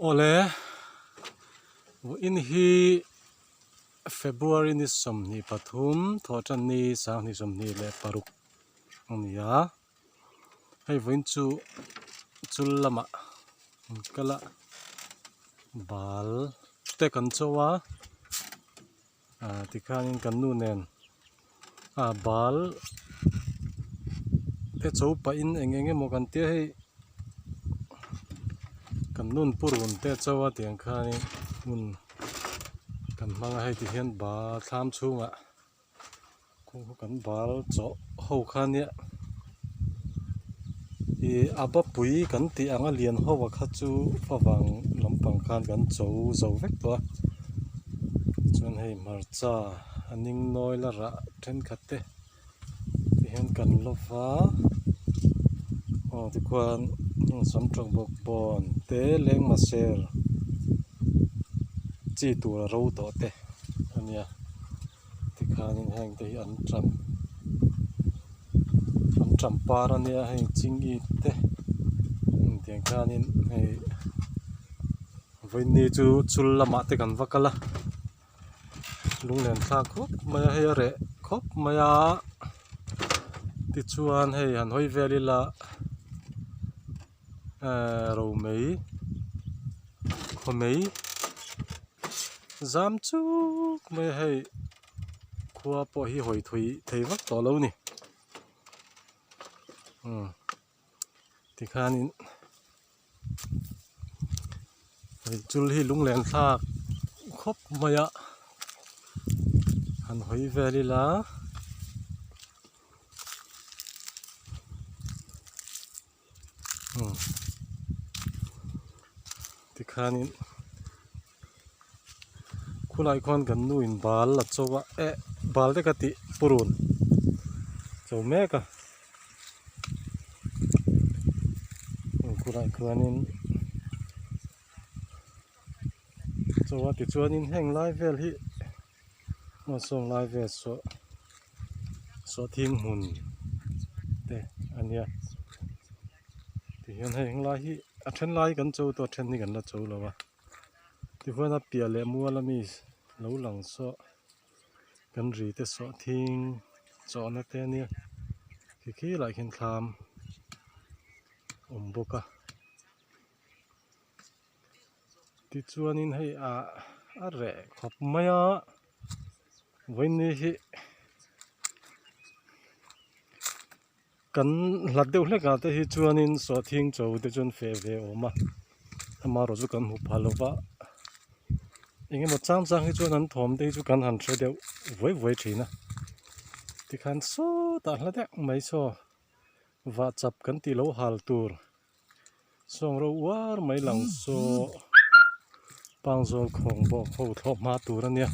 Awle, vawiin hi February ni 23 thawhtan ni 2026 a ni a, hei vawiin chu chul lamah an kal a, bal te kan cho a, ah tikhanin kan nu nen ah bal te cho pahin eng eng emaw kan tia hei kan nun purun te cho a tiang khanin hmun kan hmang a hei ti hian bal thlam chhungah kan bal chawh ho kha nia ih a bapui kan tih ang a lian ho a kha chu favang lampang khan kan cho zo vek tawh a chuan hei hmarcha a ning nawi la rah thenkhat te ti hian kan la va aw tikhuan sam tawk bawk pawn te leng maser chi tur a ro tawh te a nia. Tikhanin heng te hi an ṭam an ṭam par a nia hei chingit te tiang khanin hei vawiin ni chu chul lamah te kan va kal a lunglen thlak khawp mai a hei a reh khawp mai a tichuan hei han hawi vel ila ehh romei khawmei zam chuk mai a hei khua pawh hi hawi thui thei vak tawh lo a ni umm tikhanin hei chul hi lunglen thlak khawp mai a han hawi vel ila. Tikhanin khulai khuan kan nu in bal a cho a eh bal te ka tih purun cho mek a khulai khuanin cho a tichuanin heng lai vel hi aw sawng lai vel saw sawhthing hmun te a nia tihian hei henglai hi a then lai kan cho tawh a then hi kan la cho lo a tichuan a piah leh mual ami lo lang saw kan ri te sawhthing chawhna te a nia khi khi lah khian thlam awm bawk a. Tichuanin hei ah a reh khawp mai a vawiin hi kan hlat deuh hlek ah te hi chuanin sawhthing cho te chuan feh ve a awm a amaherawh chu kan hmu phah lo va eng emaw chang chang hi chuan an thawm te hi chu kan han hre deuh vuai vuai thin a tikhan sawtah hla deuh mai saw vahchap kan tih lo hal tur. Sawng ro uar mai lang saw pangzawl khawng bawk ho thlawh hma tur a nia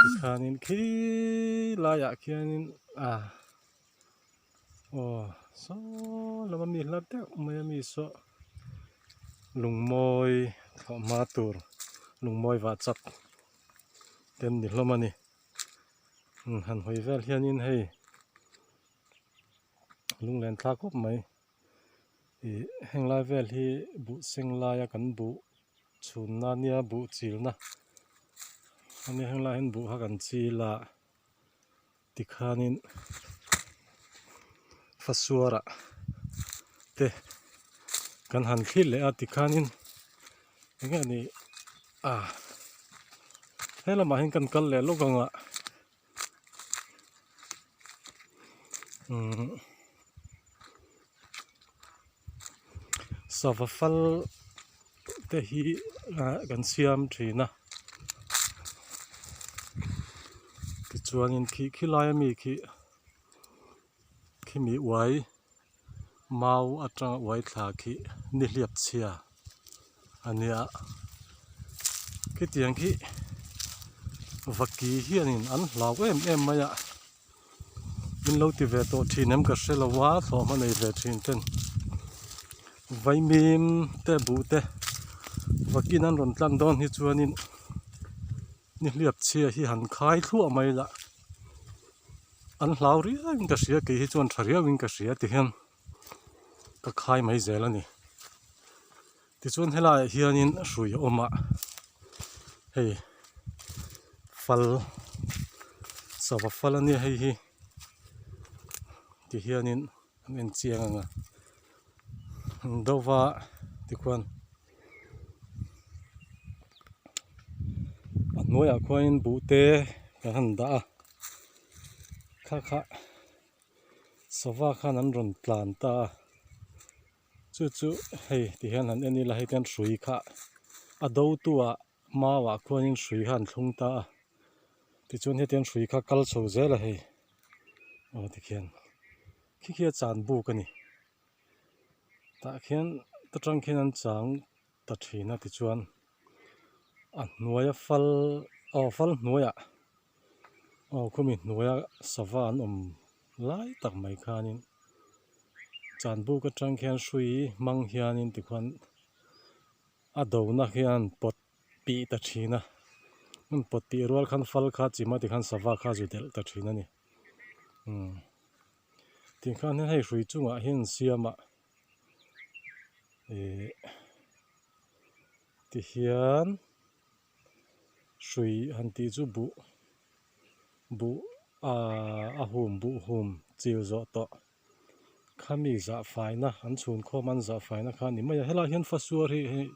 tikhanin khi laiah khianin ah aw saw lama mi hla deuh mai a mi saw lungmawi thlawh hma tur lungmawi vah chak te an ni hlawm a ni han hawi vel hianin hei. Lunglen thlak khawp mai ih heng lai vel hi buh seng laia kan buh chhunna nia buh chilna ania heng lai hian buh kha kan chil a tikhanin fasuarah te kan han thlir leh a tikhanin eng nge ni ah he lamah hian kan kal leh lawk ang a. Umm sava fal te hi ah kan siam thin a tichuanin khi khilai ami khi khimi uai mau atanga uai thla khi nihliap chhia a nia khitiang khi vaki hianin an hlau em em mai a min lo ti ve tawh thin em ka hre lo a thawhhma nei ve thin ten vaimim te buh te vakin an rawn tlan dawn hi chuanin nihliap chhia hi han khai thluah mai la. An hlau riau in ka hria kei hi chuan tha riau in ka hria ti hian ka khai mai zel a ni. Tichuan helaiah hianin hrui a awm a, hei fal sava fal a nia hei hi ti hianin an en chiang ang a an do va tikhuan a hnuaiah khuanin buh te kan han dah a kha kha sava khan an rawn tlan ta a. Chu chu hei ti hian han en ila hei hian hrui kha a do tu ah mau ah khuanin hrui kha an thlung ta a tichuan hetiang hrui kha kal chho zel a hei aw tikhian khi khi a chan buk a ni tah khian ta tang khian an chang ta thin a tichuan a hnuaia fal aw fal hnuaiah aw khumi hnuaia sava an awm lai tak mai khanin chanbuk atang khian hrui hmang hianin tikhuan a dona hian pawt pih ta thin a an pawt pih rual khan fal kha chim a tikhan sava kha zu delh ta thin a ni umm tikhan hei hrui chungah hian an siam a ihh tihian hrui han tih chu buh buh ahh a hum buh hum chil zawh tawh khami zah faina an chhun khawm an zah faina kha a ni mai a helaiah hian fasuar hi hei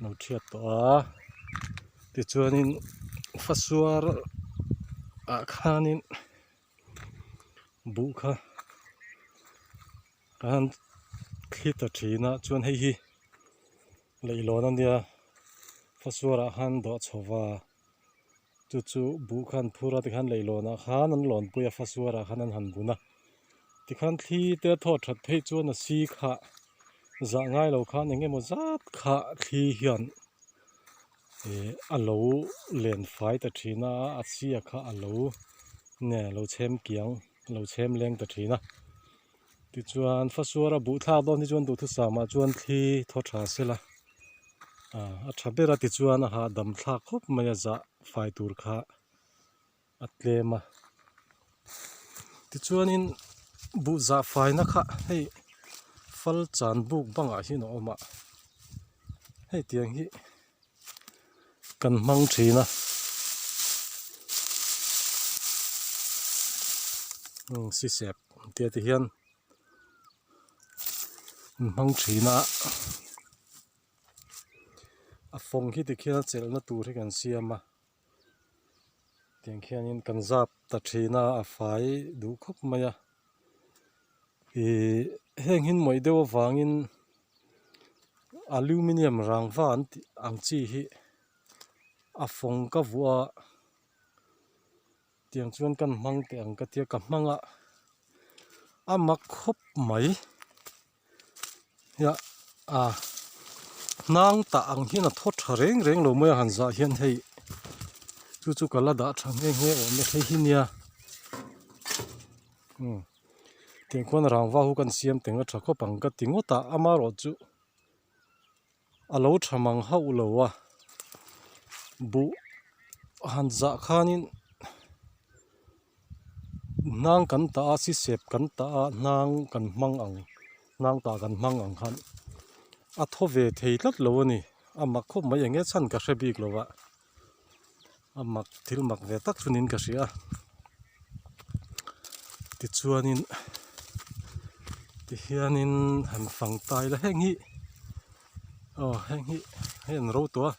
lo thiat tawh a tichuanin fasuar ah khanin buh kha an thli ta thin a chuan hei hi leihlawn a nia fasuar ah khan dawh chho va. Chu chu buh khan phur a tikhan leihlawnah khan an lawn pui a fasuarah khan an han bun a tikhan thli te a thawt that phei chuan a si kha zah ngai lo khan eng emaw zat kha thli hian ih a lo len fai ta thin a a sia kha a lo nge lo chhem kiang lo chhem leng ta thin a tichuan fasuara buh thlak dawn hi chuan duhthusam ah chuan thli thaw tha sela. Ah a tha ber a tichuan a hahdam thlak khawp mai a zah fai tur kha a tlem a tichuanin buh zah faina kha hei fal chan buk bangah hian a awm a hei tiang hi kan hmang thin a sisep tia ti hian. An hmang thin a a fawng hi tikhian a chelhna tur hi kan siam a tiang khianin kan zap ta thin a a fai duh khawp mai a ihh heng hi mawih deuh avangin aluminium rangva an tih ang chi hi a fawng ka vuah a. Tiang chuan kan hmang teh ang ka tia ka hmang a a mak khawp mai hia a hnang tah ang hian a thaw tha reng reng lo mai a han zah hian hei chu chu ka la dah tha nghe nghe awm e hei hi nia umm tiang khuan rangva ho kan siam teng a tha khawp ang ka ti ngawt a amaherawhchu a lo tha mang hauh lo a buh han zah khanin hnang kan tah a sisep kan tah a hnang kan hmang ang hnang tah kan hmang ang khan a thaw ve thei tlat lo a ni a mak khawp mai eng nge chhan ka hre bik lo a a mak thil mak ve tak chu niin ka hria a tichuanin tihianin han fang ta ila heng hi aw heng hi hei an ro tawh a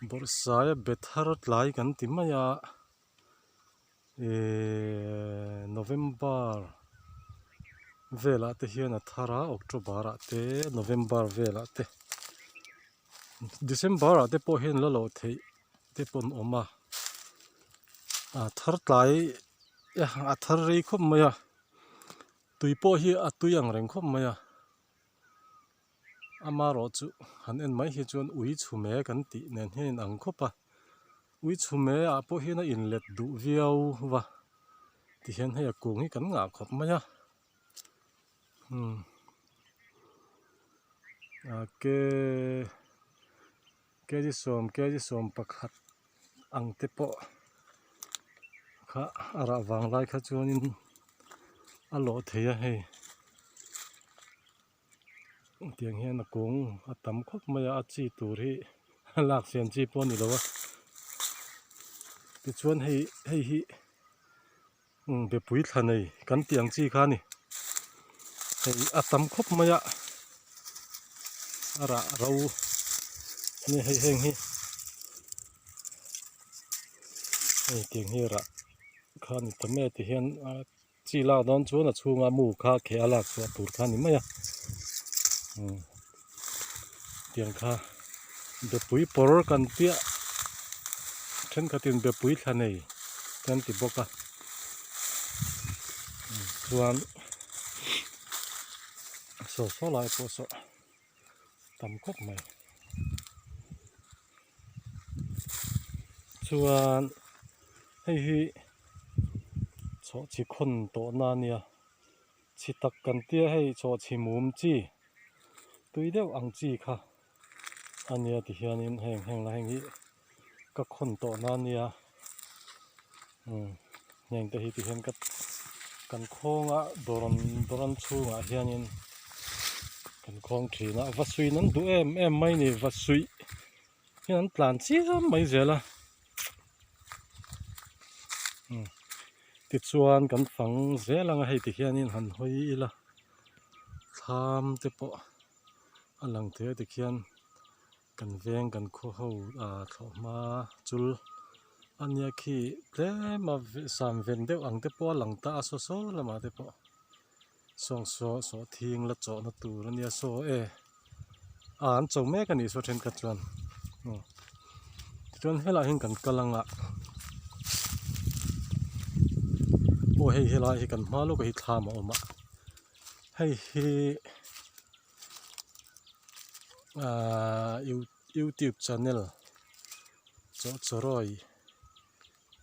bawrhsaia be thar tlai kan ti mai a ihh November velah te hian a thar a October ah te November velah te. December ah te pawh hian la loh theih te pawh an awm a a thar tlai a thar rei khawp mai a tui pawh hi a tui ang reng khawp mai a amaherawh chu han en mai hi chuan ui chhume kan tih nen hian a inang khawp a ui chhume ah pawh hian a inlet duh viau va tihian hei a kung hi kan ngah khawp mai a umm. Ah ke kg sawm kg 11 ang te pawh kha a rah vang lai kha chuanin a lawh thei a hei. Tiang hian a kung a tam khawp mai a, a chi tur hi a lak siam chi pawh a ni lo a. Tichuan hei hei hi bepui thla nei kan tih ang chi kha a ni. Hei a tam khawp mai a, a rah ro a ni hei heng hi. Hei tiang hi rah kha a ni ta mai a ti hian a Chi lak dawn chuan a chhunga mu kha kheh a lak chhuah tur kha a ni mai a umm tiang kha bepui pawr kan piah thenkhatin bepui thla nei te an ti bawk a chuan saw saw lai pawh saw tam khawp mai chuan hei hi chhawhchhi khawn tawhna a nia chhi tak kan tia hei chhawhchhi mum chi tui deuh ang chi kha a nia tihianin heng heng la heng hi ka khawn tawhna a nia umm heng te hi tihian ka kan khawng a dawr dawr chhungah hianin kan khawng thin a va suih nan duh em em mai a ni va suih hian an tlan chiam mai zel a umm tichuan kan fang zel ang a hei ti hianin han hawi ila thlam te pawh a lang thei a tikhian kan veng kan khaw ho ah thlawhhma chul a nia khi tlem a sam ven deuh ang te pawh a lang ta a saw saw lamah te pawh sawng saw sawhthing la chawhna tur a nia saw e ah an cho mek a nih saw thenkhat chuan umm tichuan helaiah hian kan kal ang a aw hei helai hi kan hma lawkah hi thlam a awm a hei hi. Ahh youtube channel chawhchawrawi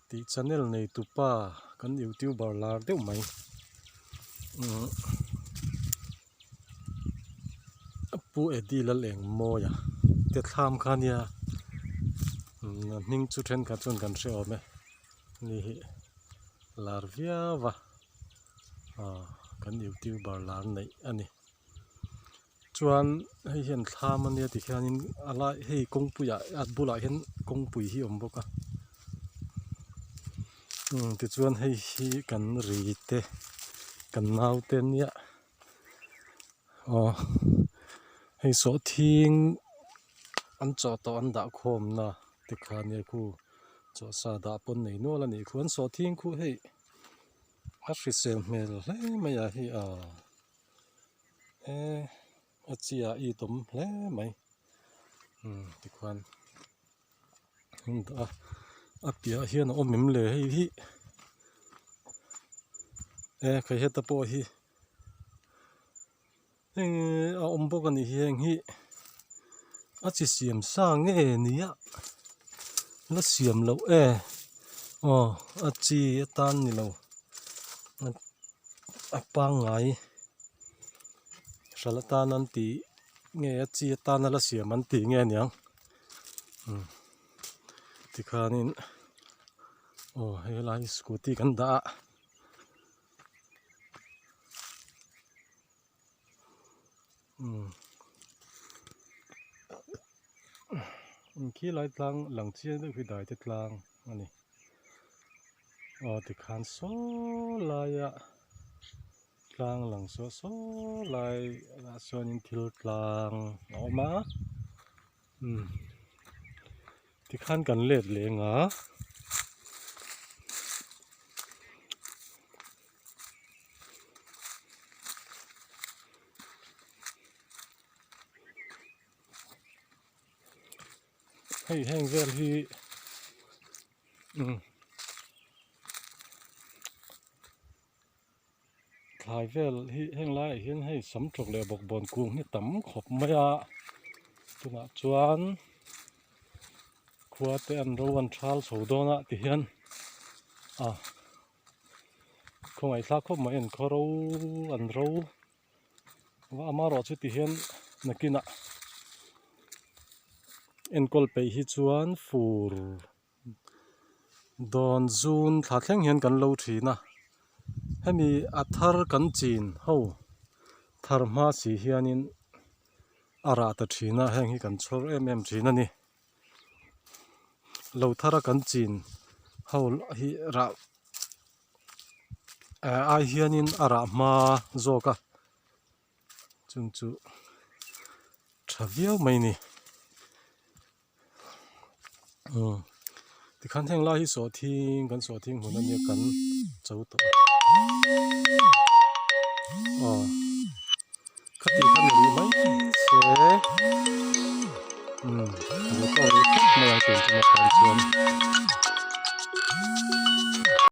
tih channel nei tupa kan youtuber lar deuh mai umm pu Eddie Lalengmawia te thlam kha nia umm a hming chu thenkhat chuan kan hre awm e ni hi lar viau a aw kan youtuber lar neih a ni. Chuan hei hian thlam ania tikhianin a lai hei kawngpuiah a bulah hian kawngpui hi a awm bawk a umm tichuan hei hi kan ri te kan naute nia aw hei sawhthing an chawh tawh an dah khawmna tikhan nia khu chawhsa dah pawn nei nual a nih khu an sawhthing khu hei a hrisel hmel hle mai a hi a. E a chi ah i tawm hle mai umm tikhuan an dah a a piahah hian a awm em le hei hi e khawi heta pawh hi eng a awm bawk a nih hi heng hi a chi siam sa nge nia la siam loh e aw a chi atan ni lo. A pangngai hral atan an tih nge a chi atana la siam an tih nge aniang umm tikhanin aw helai hi scooty kan dah a umm khilai tlang lang chiang deuh hi dai te tlang a ni. Aw tikhan saw laia tlang lang saw saw lai ah chuanin thil tlang a awm a umm tikhan kan let leng a. Hei heng vel hi umm thlai vel hi heng laiah hian hei sam tawk leh bawkbawn kung hi tam khawp mai a tunah chuan khua te an ro an thal chho dawn a ti hian a khawngaihthlak khawp mai an khaw ro an ro. Amaherawhchu chu ti hian nakinah enkawl peih hi chuan fur dawn zun thla thleng hian kan lo thin a hemi a thar kan chin ho thar hma si hianin. A rah ta thin a, heng hi kan chhawr em em thin a ni. Lo thar a kan chin ho hi rah eh ai hianin a rah hma zawk a, chung chu tha viau mai a ni. Umm tikhan heng lai hi sawhthing kan sawhthing hmun ania kan cho tawh a aw khati kha ni rih mai se umm duh tawk rih khawp mai ang tun tum atan chuan.